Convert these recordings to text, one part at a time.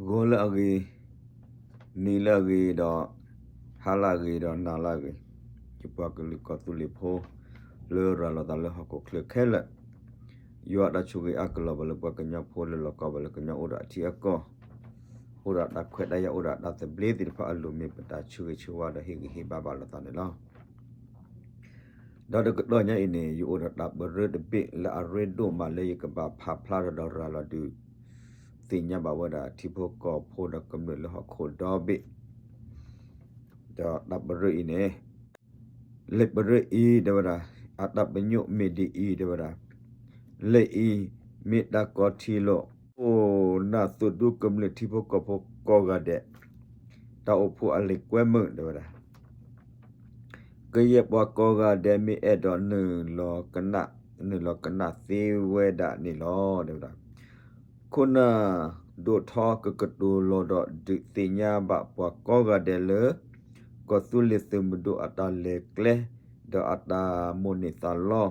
ဂီၤလၢအဂ့ၤ, နံၤလၢအဂ့ၤဒီး, ဟါလၢအဂ့ၤဒီးနၤလၢအဂ့ၤ, ယပှၤကလုာ်ကီၢ်သူလ့ၤဖိ လၢရၤလီၤသးလၢဟီၣ်ခိၣ်ချၢခဲလၢာ်, ယွၤအတၢ်ဆိၣ်ဂ့ၤအါကလီၤဘၣ်လၢပှၤကညီဖိလၢလီၤကီဘၣ်လၢကညီအိၣ်ဒီးအထံအကီၢ်, အိၣ်ဒီးတၢ်ခွဲးတၢ်ယာ်အိၣ်ဒီးတၢ်သဘျ့သ့ၣ်တဖၣ်အလိၤ မ့ၢ်ပတၢ်ဆိၣ်ဂ့ၤဆိၣ်ဝါဒီးဟ့ၣ်ဂံၢ်ဟ့ၣ်ဘါဘၣ်လိာ်သးန့ၣ်လီၤ. ဒီးတကတီၢ်ညါအံၤန့ၣ် ယအိၣ်ဒီးတၢ်ပရၢတဘ့ၣ်လၢအရ့ဒိၣ်မးလၢယကဘၣ်ဖးဖျါထီၣ်ဒီးရၤလီၤဒုး သ့ၣ်ညါဘၣ်ဝဲဒၣ်ထံဖိကီၢ်ဖိဒီးကမျၢၢ်လၢဟီၣ်ခိၣ်ဒီဘ့ၣ်, ဒီးတၢ်ပရၢအံၤန့ၣ် လံာ်ပရၢအံၤတဲဝဲဒၣ်, အတၢ်ပညိၣ်မ့ၢ်ဒ်အံၤတဲဝဲဒၣ်, လံာ်အံၤမ့ၢ်တၢ်ကိးထံလီၤ, ခိၣ်နၢ်သုးဒူကမျၢၢ်ထံဖိကီၢ်ဖိကိးဂၤဒဲး, တၢ်အိၣ်ဖှိၣ်အလံာ်ကွဲမုာ်တဲဝဲဒၣ်, ကယဲၢ်ပှၤကိးဂၤဒဲးမ့ၢ်အဲၣ်ဒိးနုာ်လီၤကနၣ်, နုာ်လီၤကနၣ်သ့ဝဲဒၣ်န့ၣ်လီၤ တဲဝဲဒၣ်. ခိၣ်နၢ်ဒိၣ်ထီကကတိၤလီၤဒီးဒုးသ့ၣ်ညါဘၣ်ပှၤကိးဂၤဒဲးလၢ ကီၢ်သူလ့ၤသုးမုၢ်ဒိၣ်အတၢ်လဲၤကျဲ ဒီးအတၢ်မိၣ်န့ၢ်သးလီ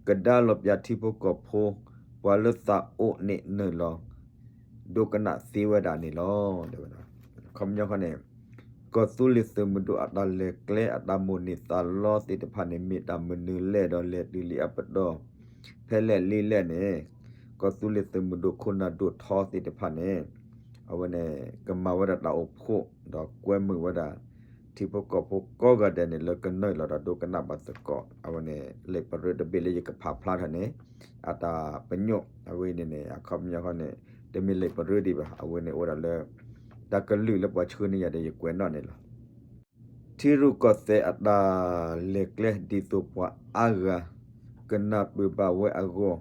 ကဒါလီၤပၠးထံဖိကီၢ်ဖိ ပှၤလၢသးအိၣ်န့ၣ်နုာ်လီၤ ဒိကနၣ်သ့ဝဲဒၣ်န့ၣ်လီၤ တဲဝဲဒၣ်. အခီပညီခီန့ၣ် ကီၢ်သူလ့ၤသုးမုၢ်ဒိၣ်အတၢ်လဲၤကျဲအတၢ်မိၣ်န့ၢ်သးလီသ့ၣ်တဖၣ်န့ၣ် မ့ၢ်တၢ်မနုၤလဲၣ်ဒီးလဲၤတုၤလံအပတီၢ် ဖဲလဲၣ်လံလဲၣ်န့ၣ် ကီၢ်သူလ့ၤသုးမုၢ်ဒိၣ်ခိၣ်နၢ်ဒိၣ်ထီသ့ၣ်တဖၣ်န့ၣ် အဝဲန့ၣ် ကမၤဝဲဒၣ်တၢ်အိၣ်ဖှိၣ် ဒီးကွဲမုာ်ဝဲဒၣ် ထံဖိကီၢ်ဖိကိးဂၤဒဲးန့ၣ် လၢကနုာ်လီၤဒီးဒိကနၣ်ဘၣ်သကိး အဝဲန့ၣ် လံာ်ပရၢတဘ့ၣ်လၢယကဖးဖျါထီၣ်န့ၣ် အတၢ်ပညိၣ် အဝဲန့ၣ်န့ၣ် အခီပညီခီန့ၣ် တမ့ၢ်လံာ်ပရၢဒံးဘၣ် အဝဲန့ၣ်အိၣ်ဒၣ်လၢ တၢ်ကလုၢ်လၢပှၤဆှၢန့ၢ်ယၤဒီးယကွဲးနီၣ်န့ၣ်လီၤ. ထံရူၢ်ကီၢ်သဲးအတၢ်လဲၤကျဲဒ်သိးပှၤအါဂၤ ကနၢ်ပၢၢ်ဘၣ်ဝဲအဂီၢ်,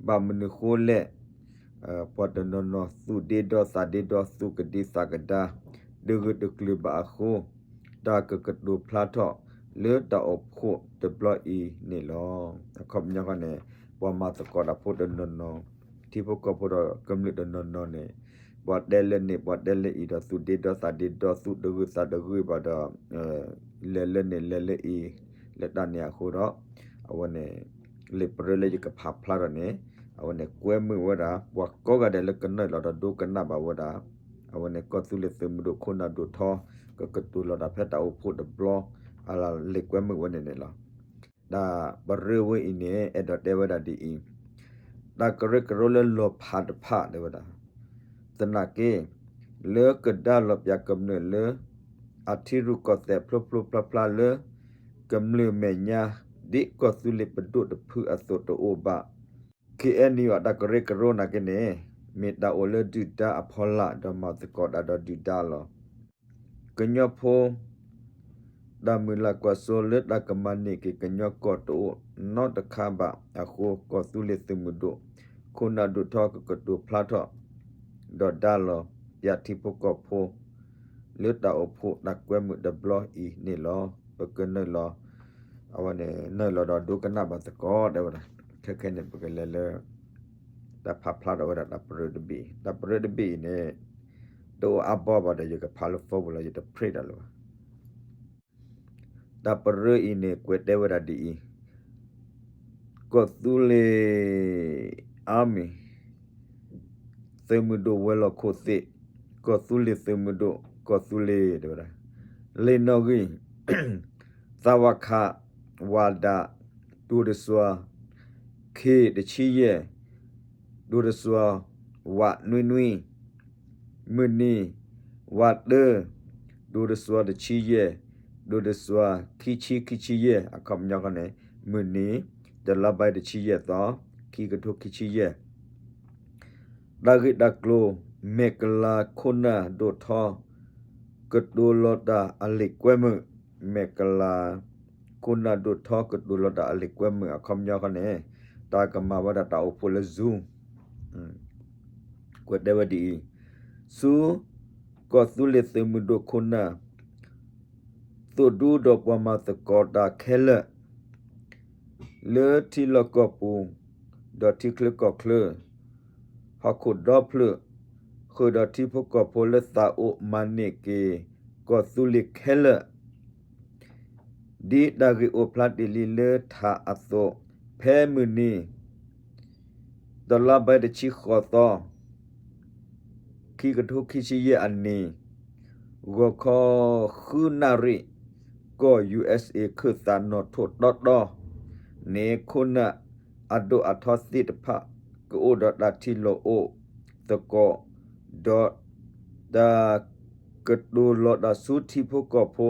ဘၣ်မနုၤဃိလဲၣ် ပှၤတနီၤနီၤသူၣ်ဒ့ဒီသးဒ့ဒီ သူၣ်ကဒံသးကဒါ တဂၢၢ်တကျၢၤဘၣ်အဃိ တၢ်ကကတိၤဖျါထီၣ်လၢတၢ်အိၣ်ဖှိၣ်တဘျီအံၤန့ၣ်လီၤ. အခီပညီခီန့ၣ် ပှၤမၤသကိးတၢ်ဖိတနီၤနီၤ ထံဖိကီၢ်ဖိဒီးကမျၢၢ်တနီၤနီၤန့ၣ် ပှၤတဲလၢန့ၣ် ပှၤတဲလၢအံၤဒီး သူၣ်ဒ့ဒီသးဒ့ဒီ သူၣ်တဂၢၢ်သးတဂၢၢ်ဘၣ်ဒီး လဲၤလၢန့ၣ်လဲၤလၢအံၤ လၢတၢ်န့ၣ်အဃိဒီး အဝဲန့ၣ် လံာ်ပရၢလၢယကဖးဖျါထီၣ်န့ၣ် အဝဲန့ၣ်ကွဲမုာ်ဝဲဒၣ် ပှၤကိးဂၤဒဲးလၢကနုာ်လီၤဒီးဒိကနၣ်ဘၣ်ဝဲဒၣ် အဝဲန့ၣ်ကီၢ်သူလ့ၤသုးမုၢ်ဒိၣ်ခိၣ်နၢ်ဒိၣ်ထီ ကကတိၤလီၤတၢ်ဖဲတၢ်အိၣ်ဖှိၣ်တဘျီ အလံာ်ကွဲမုာ်ဝဲန့ၣ်န့ၣ်လီၤ. တၢ်ပရၢဝဲအံၤန့ၣ် အဲၣ်ဒိးတဲဝဲဒၣ်ဒ်အံၤ, တၢ်ကရၢကရိလၢလီၤဖးတဖၣ်တဲဝဲဒၣ်, သနာ်က့ လၢကဒါလီၤပၠးကမျၢၢ်လၢ အထံရူၢ်ကီၢ်သဲးဖျိဖျိဖျါဖျါလၢ ကမျၢၢ်မဲာ်ညါ ဒ်ကီၢ်သူလ့ၤပဒိၣ်တဖုအသိးတအိၣ်ဘၣ် KNU အတၢ်ကရၢကရိနာ်က့န့ၣ် မ့ၢ်တၢ်အိၣ်လၢဒုၣ်ဒါအဖီလာ် ဒီးမၤသကိးတၢ်ဒီးဒုၣ်ဒါလီၤ. ကညီဖိ တၢ်မုၢ်လၢ်ကွၢ်စိလၢတၢ်ကမၤန့ၢ်က့ၤကညီကီၢ်တအိၣ်နီတခါဘၣ်အဃိ ကီၢ်သူလ့ၤသုးမုၢ်ဒိၣ် ခိၣ်နၢ်ဒိၣ်ထီကကတိၤဖျါထီၣ် ဒီးဒါလီၤပၠးထံဖိကီၢ်ဖိ လၢတၢ်အိၣ်ဖှိၣ်တၢ်ကွဲမုာ်တဘျီအံၤန့ၣ်လီၤ. ပကနုာ်လီၤ အဝဲန့ၣ် နုာ်လီၤဒီးဒိကနၣ်ဘၣ်သကိးတဲဝဲဒၣ်. ခဲခဲန့ၣ် ပကလဲၤလၢ တၢ်ဖးဖျါထီၣ်ဝဲဒၣ်တၢ်ပရၢတဘ့ၣ်အံၤ, တၢ်ပရၢတဘ့ၣ်အံၤန့ၣ် တအိၣ်အါဘီဘၣ်ဒီး ယကဖးလၢ phone ပူၤလီၤ ယတ print တၢ်လၢၤဘၣ်. တၢ်ပရၢအံၤန့ၣ် ကွဲးတဲဝဲဒၣ်ဒ်အံၤ, ကီၢ်သူလ့ၤ Army သုးမုၢ်ဒိၣ်ဝဲၤလီၢ်ခိၣ်သ့ၣ်, ကီၢ်သူလ့ၤသုးမုၢ်ဒိၣ် ကီၢ်သူလ့ၤတဲဝဲဒၣ်, လ့ၣ်နီၣ်ဂံၢ် သးဝးခး ဝးဒး ဒိၣ်တစွၤ ခ့ၣ်တဆံယဲၢ် ဒိၣ်တစွၤ ဝးနွံနွံ မုၢ်နံၤ ဝးတၢ ဒိၣ်တစွၤတဆံယဲၢ် ဒိၣ်တစွၤ ခံဆံခံဆံယဲၢ် အခီပညီခီန့ၣ် မုၢ်နံၤ တလါဘၢၣ်တဆံယဲၢ်သီ ခံကထိခံဆံယဲၢ် တၢ်ဂ့ၢ်တၢ်ကျိၤ မဲာ်ကလၤခိၣ်နၢ်ဒိၣ်ထီ ကတိၤလီၤတၢ်အလံာ်ကွဲမုာ်, မဲာ်ကလၤခိၣ်နၢ်ဒိၣ်ထီကတိၤလီၤတၢ်အလံာ်ကွဲမုာ် အခီပညီခီန့ၣ် တၢ်ကမၤဝဲဒၣ်တၢ်အိၣ်ဖှိၣ်လၢ Zoom ကွဲးတဲဝဲဒ်အံၤ, ဆူ ကီၢ်သူလ့ၤသုးမုၢ်ဒိၣ်ခိၣ်နၢ် သိၣ်ဒူဒီးပှၤမၤသကိးတၢ်ခဲလၢာ် လၢထံလီၢ်ကီၢ်ပူၤ ဒီးထံချၢကီၢ်ချၢ ဟီၣ်ခိၣ်ဒီဖျၢၣ် ဃုာ်ဒီးထံဖိကီၢ်ဖိလၢသးအိၣ်မၤန့ၢ်က့ၤ ကီၢ်သူလ့ၤခဲလၢာ် ဒ်တၢ်ဂ့ၢ်အိၣ်ဖျါတ့ၢ်လံလၢထးအသိး ဖဲမုၢ်နံၤ တလါဘၢၣ်တဆံဃိးသီ ခံကထိခံဆံယဲၢ်အနံၤ ဂီၤခီဃုနၣ်ရံၣ် ကီၢ် ယူႇအ့ၣ်စ့ၣ် ခၢၣ်သးနီၣ်ထိၣ်တီတီန့ၣ် ခိၣ်နၢ်အဒိၣ်အထီသ့ၣ်တဖၣ် ကအိၣ်ဒီးတၢ်ထံၣ်လိာ်အိၣ်သကိး ဒီးတၢ်ကတိၤလီၤတၢ်ဆူထံဖိကီၢ်ဖိ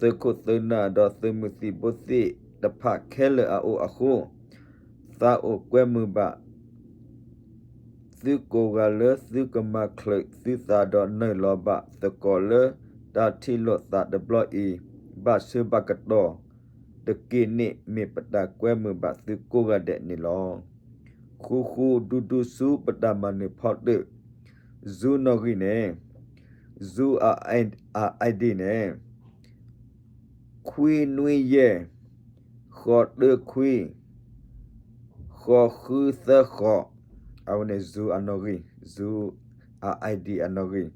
သုးခိၣ်သုးနၢ်ဒီးသုးမုၢ်သံၣ်ဘိသ့ၣ်တဖၣ်ခဲလၢာ်အအိၣ်အဃိ သးအိၣ်ကွဲမုာ်ဘၣ် သုကိးဂၤလၢသုကမၤချုးသုသးဒီးနုာ်လီၤဘၣ်သကိးလၢတၢ်ထံၣ်လိာ်သးတဘျီအံၤ ဘၣ်ဆၢဘၣ်ကတီၢ်တက့ၢ်န့ၣ် မ့ၢ်ပတၢ်ကွဲမုာ်ဘၣ်သုကိးဂၤဒဲးန့ၣ်လီၤ. ဃူဃူဒူဒူဆူပတၢ်မၤနၢၤဖီတၢၣ် Zoom နီၣ်ဂံၢ်န့ၣ် Zoom အ ID န့ၣ် ခွံနွံယဲၢ် ဃိးတၢခွံ ဃိးဃုသၢဃိး အဝဲန့ၣ် Zoom အနီၣ်ဂံၢ် Zoom အ ID အနီၣ်ဂံၢ်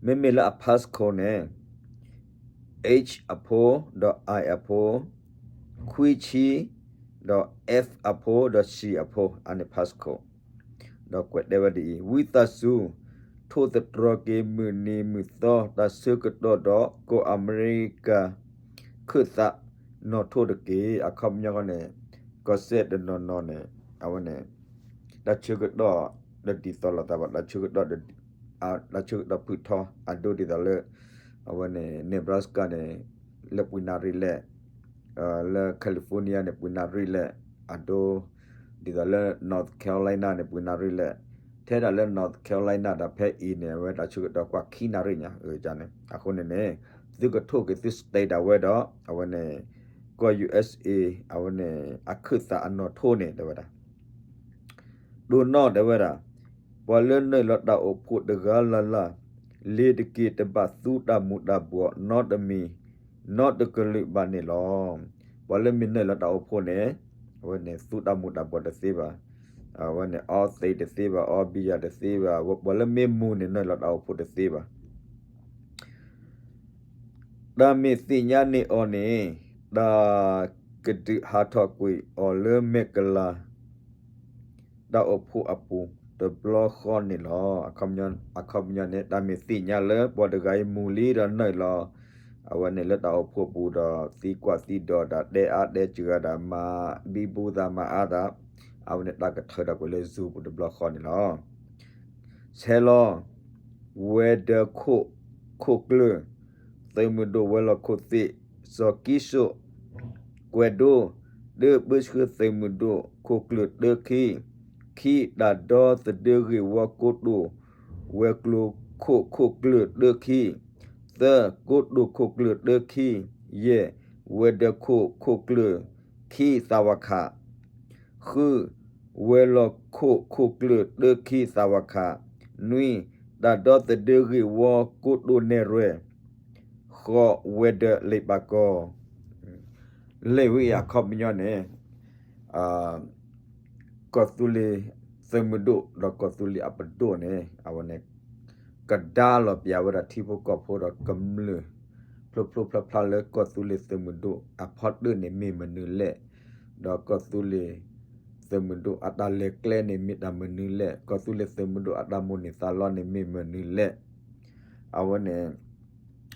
မ့မ့ၢ်လၢအ passcode န့ၣ် H အဖိ ဒီး I အဖိ ခွံဆံ ဒီး F အဖိ ဒီး C အဖိ အန့ၣ် passcode ဒီးကွဲးတဲဝဲဒ်အံၤ, ဝံသးစူၤ ထိၣ်သတြီၤက့ၤမုၢ်နံၤမုၢ်သီ တၢ်ဆၢကတီၢ်ဒီးကီၢ်အမဲရကၤ ခၢၣ်သးနီၣ်ထိၣ်တက့ၢ်. အခီပညီန့ၣ် ကီၢ်စဲၣ်တနီၤနီၤန့ၣ် အဝဲန့ၣ် တၢ်ဆၢကတီၢ်တဒ်သိးလိာ်သးဘၣ်, တၢ်ဆၢကတီၢ် တၢ်ဆၢကတီၢ်ဖုၣ်ထီ အဒိဒ်သိးလၢ အဝဲန့ၣ် Nebraska န့ၣ် လၢပှဲၤနၣ်ရံၣ်လဲၣ်, လၢ California န့ၣ် ပှဲၤနၣ်ရံၣ်လဲၣ်, အဒိ ဒ်သိးလၢ North Carolina န့ၣ် ပှဲၤနၣ်ရံၣ်လဲၣ်, ထဲဒၣ်လၢ North Carolina ဒီးဖဲအံၤန့ၣ် အဝဲတၢ်ဆၢကတီၢ်ကွၢ်ခံနၣ်ရံၣ်ညါန့ၣ်, အဃိန့ၣ်န့ၣ် သုကထိၣ်က့ၤသု state ဒၣ်ဝဲဒီး အဝဲန့ၣ် ကီၢ် ယူၣ်အ့ၣ်စ့ၣ် အဝဲန့ၣ် အခၢၣ်သးအနီၣ်ထိၣ်န့ၣ် တဲဝဲဒၣ် တိၢ်နီၣ်တဲဝဲဒၣ်, ပှၤလၢနုာ်လီၤတၢ်အိၣ်ဖှိၣ်တဂၤလၢ်လၢ် လ့ၤတက့ၤတဘၣ်သူတၢ်မူၤတၢ်ဘှီးနီတမံၤ နီတကလုာ်ဘၣ်န့ၣ်လီၤ. ပှၤလၢမ့ၢ်နုာ်လီၤတၢ်အိၣ်ဖှိၣ်န့ၣ် အဝဲန့ၣ်သူတၢ်မူၤတၢ်ဘှီးတသ့ဘၣ်, အဝဲန့ၣ်အီသံးတသ့ဘၣ်, အီဘံယၤတသ့ဘၣ်, ပှၤလၢမ့ၢ်မူၤန့ၣ် နုာ်လီၤတၢ်အိၣ်ဖှိၣ်တသ့ဘၣ်. တၢ်မ့ၢ်သ့ၣ်ညါန့ၢ်အီၤန့ၣ် တၢ်ကဒုးဟးထီၣ်ကွံာ်အီၤလၢမဲာ်ကလၤ တၢ်အိၣ်ဖှိၣ်အပူၤတဘျီဃီန့ၣ်လီၤ. အခီပညီန့ၣ် တၢ်မ့ၢ်သ့ၣ်ညါလၢပှၤတဂၤအံၤမူၤလံဒီးနုာ်လီၤ အဝဲန့ၣ်လၢတၢ်အိၣ်ဖှိၣ်ပူၤဒီး သံကွၢ်သံဒိးတၢ် တဲအါတဲစှၤတၢ် မၤဘံဘူသးမၤအါသး အဝဲန့ၣ်တၢ်ကထၢထီၣ်ကွံာ်လၢ Zoom ပူၤတဘျီဃီန့ၣ်လီၤ. ဆဲးလီၤ ဝဲၤဒၢးခိၣ် ခိၣ်ကျၢၢ် သုးမုၢ်ဒိၣ်ဝဲၤလီၢ်ခိၣ်သ့ၣ် စီၤကံစိၣ် ကွဲးဒိ တၢ ပၢဆှၢသုးမုၢ်ဒိၣ်ခိၣ်ကျၢၢ်တၢ ခံ, ခံ, တၢ်ဒီသဒၢဂ့ၢ်ဝီကိတိာ် ဝဲၤကျိၤခိၣ်ခိၣ်ကျၢၢ်တၢ ခံ, သၢ, ကိတိာ်ခိၣ်ကျၢၢ်တၢ ခံ, ယဲၢ်, ဝဲၤဒၢးခိၣ်ခိၣ်ကျၢၢ် ခံ သးဝးခး ဃု, ဝဲၤလီၢ်ခိၣ်ခိၣ်ကျၢၢ်တၢ ခံ သးဝးခး, နွံ, တၢ်ဒီသဒၢဂ့ၢ်ဝီကိတိာ်နဲၣ်ရွဲၣ်, ဃိး, ဝဲၤဒၢးလ့ပာ်ကီၤ လံာ်ဝဲအံၤအခီပညီန့ၣ် ကီၢ်သူလ့ၤသုးမုၢ်ဒိၣ်ဒီးကီၢ်သူလ့ၤအပဒိၣ်န့ၣ် အဝဲန့ၣ် ကဒါလီၤပျးဝဲဒၣ်ထံဖိကီၢ်ဖိဒီးကမျၢၢ် ဖျိဖျိဖျါဖျါလၢကီၢ်သူလ့ၤသုးမုၢ်ဒိၣ်အဖီတၢၣ်န့ၣ်မ့ၢ်မနုၤလဲၣ်, ဒီးကီၢ်သူလ့ၤသုးမုၢ်ဒိၣ်အတၢ်လဲၤကျဲန့ၣ်မ့ၢ်တၢ်မနုၤလဲၣ်, ကီၢ်သူလ့ၤသုးမုၢ်ဒိၣ်အတၢ်မိၣ်န့ၢ်သးလီန့ၣ်မ့ၢ်မနုၤလဲၣ်. အဝဲန့ၣ်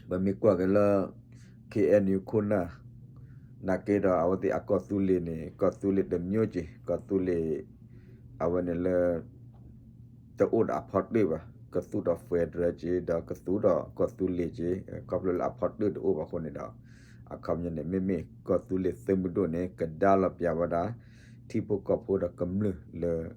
ပမ့ၢ်ကွၢ်က့ၤလၢ ခ့ၣ်အဲၣ်ယူၣ် ခိၣ်နၢ် နာ်က့ဒီးအဝဲသ့ၣ်အကီၢ်သူလ့ၤန့ၣ် ကီၢ်သူလ့ၤတမျိုးက့ၤ ကီၢ်သူလ့ၤ အဝဲန့ၣ်လၢ တအိၣ်ဒီးအဖီတၢၣ်ဘၣ်, ကသူဒီး federal က့ၤ ဒီးကသူဒီးကီၢ်သူလ့ၤက့ၤ ခီဖျိလၢအဖီတၢၣ်တအိၣ်ဘၣ်အဃိန့ၣ်ဒီး အခီပညီန့ၣ် မ့မ့ၢ်ကီၢ်သူလ့ၤသုးမုၢ်ဒိၣ်န့ၣ် ကဒါလီၤပျးဝဲဒၣ် ထံဖိကီၢ်ဖိဒီးကမျၢၢ်လၢ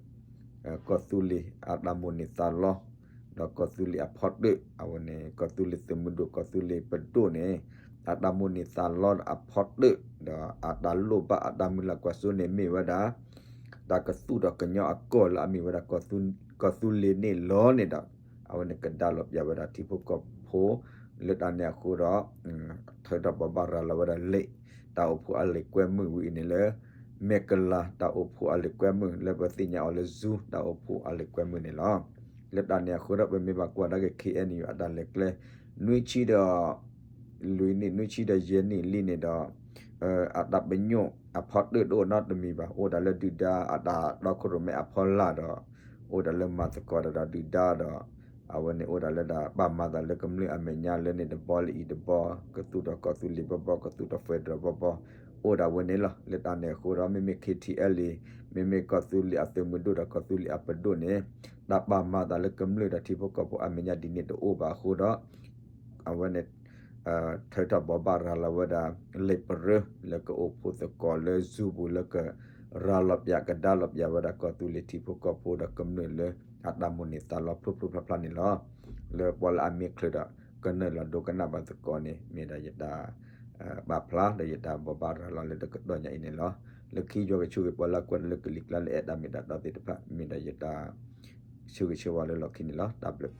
ကီၢ်သူလ့ၤအတၢ်မိၣ်န့ၢ်သးလီ ဒီးကီၢ်သူလ့ၤအဖီတၢၣ် အဝဲန့ၣ် ကီၢ်သူလ့ၤသုးမုၢ်ဒိၣ် ကီၢ်သူလ့ၤပဒိၣ်န့ၣ် အတၢ်မိၣ်န့ၢ်သးလီဒီးအဖီတၢၣ် ဒီးအတၢ်လိၣ်ဘၣ်အတၢ်မုၢ်လၢ်ကွၢ်စိန့ၣ်မ့ၢ်ဝဲဒၣ် တၢ်ကသူၣ်ထီၣ်ကညီအကီၢ်လၢအမ့ၢ်ဝဲဒၣ် ကီၢ်သူလ့ၤန့ၣ်လီၤန့ၣ်ဒီး အဝဲန့ၣ်ကဒါလီၤပျးဝဲဒၣ်ထံဖိကီၢ်ဖိ လၢတၢ်န့ၣ်အဃိဒီး ထုးထီၣ်ဘိးဘၣ်ရၤလီၤဝဲဒၣ်လံာ် တၢ်အိၣ်ဖှိၣ်အလံာ်ကွဲမုာ်ဝဲအံၤန့ၣ်လၢ မဲာ်ကလၤတၢ်အိၣ်ဖှိၣ်အလံာ်ကွဲမုာ် လၢပသ့ၣ်ညါအီၤလၢ Zoom တၢ်အိၣ်ဖှိၣ်အလံာ်ကွဲမုာ်န့ၣ်လီၤ. လၢတၢ်န့ၣ်အဃိဒီး ပမ့ၢ်ဘၣ်ကွၢ်ဒၣ်က့ၤ ခ့ၣ်အဲၣ်ယူၣ် အတၢ်လဲၤကျဲ နွံဆံဒီး လွံၢ်နံၣ် နွံဆံဒီးယဲၢ်နံၣ်လံန့ၣ်ဒီး အတၢ်ပညိၣ်အဖီတၢၣ်တအိၣ်နီတမံၤဘၣ်, အိၣ်ဒၣ်လၢဒုၣ်ဒါအတၢ်တီခိၣ်ရိၣ်မဲအဖီလာ်ဒီး အိၣ်ဒၣ်လၢမၤသကိးတၢ်ဒီးဒုၣ်ဒါဒီး အဝဲန့ၣ်အိၣ်ဒၣ်လၢဒၣ်ပာ်မၤသးလၢကမျၢၢ်အမဲာ်ညါလၢန့ၣ်တဘီလၢအံၤတဘီ ကသူၣ်ထီၣ်ကီၢ်သူလ့ၤဘီဘီ ကသူၣ်ထီၣ် federal ဘီဘီ အိၣ်ဒၣ်ဝဲန့ၣ်လီၤ. လၢတၢ်န့ၣ်အဃိဒီး မ့မ့ၢ် KTLA မ့မ့ၢ်ကီၢ်သူလ့ၤအသုးမုၢ်ဒိၣ်ဒီးကီၢ်သူလ့ၤအပဒိၣ်န့ၣ် တၢ်ပာ်မၤသးလၢကမျၢၢ်ဒီးထံဖိကီၢ်ဖိအမဲာ်ညါဒ်န့ၣ်တအိၣ်ဘၣ်အဃိဒီး အဝဲန့ၣ် ထုးထီၣ်ဘိးဘၣ်ရၤလီၤဝဲဒၣ် လံာ်ပရၢလၢကအိၣ်ဖှိၣ်သကိးလၢ Zoom ပူၤလၢကရၤလီၤပၠး ကဒါလီၤပၠးဝဲဒၣ်ကီၢ်သူလ့ၤထံဖိကီၢ်ဖိဒီးကမျၢၢ်လၢအတၢ်မိၣ်န့ၢ်သးလီဖျိဖျိဖျါဖျါန့ၣ်လီၤ. လၢပှၤလၢအမ့ၢ်ချုးဒီးကနၢၢ်လီၤဒိကနၣ်ဘၣ်သကိးန့ၣ် မ့ၢ်ဒၣ်ယတၢ် ပာ်ဖျါဒီးယတၢ်ဘိးဘၣ်ရၤလီၤလၢတကတီၢ်ညါအံၤန့ၣ်လီၤ. လၢခံယွၤကဆိၣ်ဂ့ၤပှၤလၢအကွၢ်တၢ်လၢကလံၤကျါလၢအဲၣ်တၢ်မ့ၢ်တၢ်တီသ့ၣ်တဖၣ် မ့ၢ်ဒၣ်ယတၢ် ဆိၣ်ဂ့ၤဆိၣ်ဝါလၢလီၢ်ခံန့ၣ်လီၤ. တၢ်ဘျုး